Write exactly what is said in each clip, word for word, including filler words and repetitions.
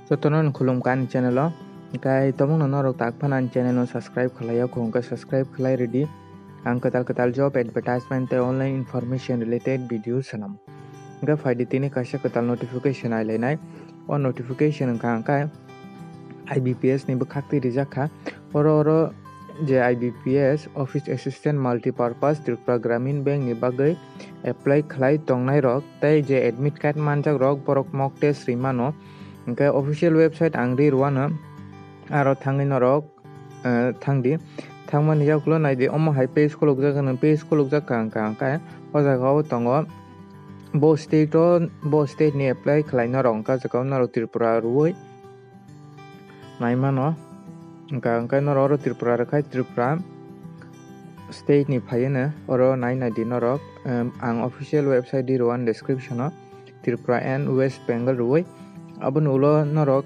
Jotono no khulumkha ani channel o. Hwnkhe tomungno norok tak phano ani channel no subscribe khlai ya kho, hwnkhe subscribe khlai rwdi. Ang kwtal kwtal job advertisement tei online information related video swnam. Hwnkhe phaidi tini kaisa kwtal notification ailainai. O notification wngkha hwnkhe I B P S ni bwkhak twi rijak kha. Oro oro je I B P S, Office Assistant Multipurpose Tripura Gramin Bank ni bagwi apply khlai tongnai rok tei je admit card manjak rok borok mock test rwi mano. Hwnkhe official website ang ri rwano, aro thangwi norok, eh, thangdi. Thangmani yagulo naidi, omo hai page khulukjak hwnwi, page khulukjak kha hwnkha hwnkhe o jaga o tongo bo state o, bo state ni apply khlai norok hwnkha, o jaga o norok Tripura rwui nai mano. Hwnkha hwnkhe norok oro Tripura rwkhai Tripura state ni phaiwi no oro nai naidi norok. Em, ang official website di rwani description o Tripura and West Bengal rwui. Aboni ulo norok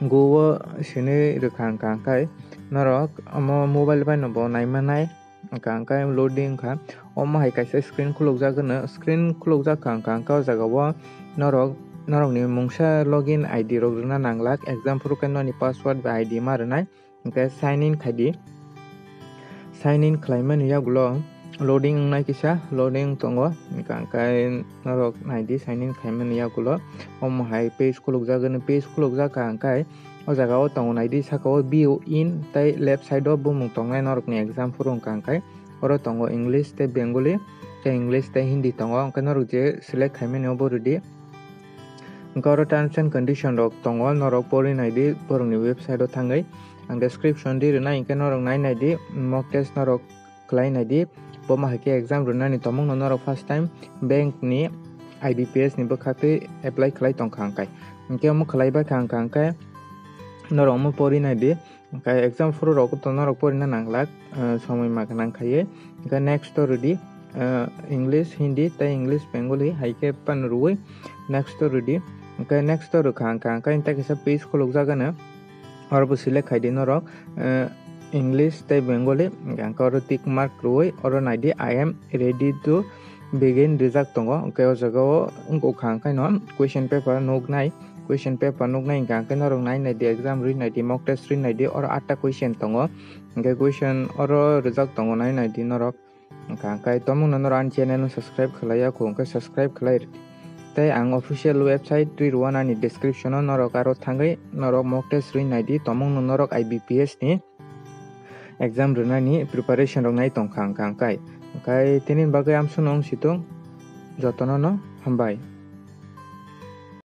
Google o sini rwkha hwnkha hwnkhe norok omo mobile bai no bo nai manai. Hwnkha hwnkhe loading wngkha. Omo hai kaisa screen khulukjak hwno, screen khulukjak kha hwnkha hwnkhe o jaga o norok, norokni mungsa login I D rok rwna nanglak. Example khe noni password bai I D ma rwnai. Hwnkhe sign in khaidi. Sign in khlaimani yagulo loading wngnai kisa, loading tongo. Hwnkha hwnkhe norok naidi sign in khlaimani yagulo. Omo hai page khulukjak hwno, page khulukjak kha hwnkhe o jaga o tongo naidi, saka o view in tei left side o bumung tongnai norokni example wngkha hwnkhe. Oro tongo English tei Bengali, tei English tei Hindi tongo, hwnkhe norok je select khaimani obo rwdi. Hwnkhe oro terms and condition rok tongo, norok pori naidi borokni website o thangwi. Ang description di rwnai, hwnkhe norok nai naidi, mock test norok khlai naidi. Bo ma hai khe exam rwnani tomungno norok first time bank ni I B P S ni bwkhak twi apply khlai tongkha hwnkhe. Hwnkhe omo khlai bai kha hwnkha hwnkhe norok omo pori naidi. Hwnkhe exam phuru rok to norok porina nanglak, eh, somoi ma gwnang khaiwi. Hwnkhe next o rwdi, eh, English, Hindi tei English, Bengali hai khe phano rwui next o rwdi. Hwnkhe next o rwkha hwnkha hwnkhe tei kaisa page khulukjak hwno. Oro bo select khaidi norok, eh, English tei Bengali. Hwnkhe oro tick mark rwui oro naidi, "I am ready to begin" rijak tongo. Hwnkhe o jaga o wngkha hwnkhe no question paper nuknai. Question paper nuknai hwnkha hwnkhe norok nai naidi, exam rwi naidi, mock test rwi naidi, oro atta question tongo. Hwnkhe question oro rijak tongo, nai naidi norok. Hwnkha hwnkhe tomungno norok ani channel no subscribe khlai ya kho, hwnkhe subscribe khlai rwdi. Tei ang official website twi rwano ani description o, norok aro thangwi norok mock test rwi naidi, tomungno norok I B P S ni exam rwnani preparation rok nai tongkha hwnkha hwnkhe. Hwnkhe tini bagwi amsukno wng situng, jotono no hambai.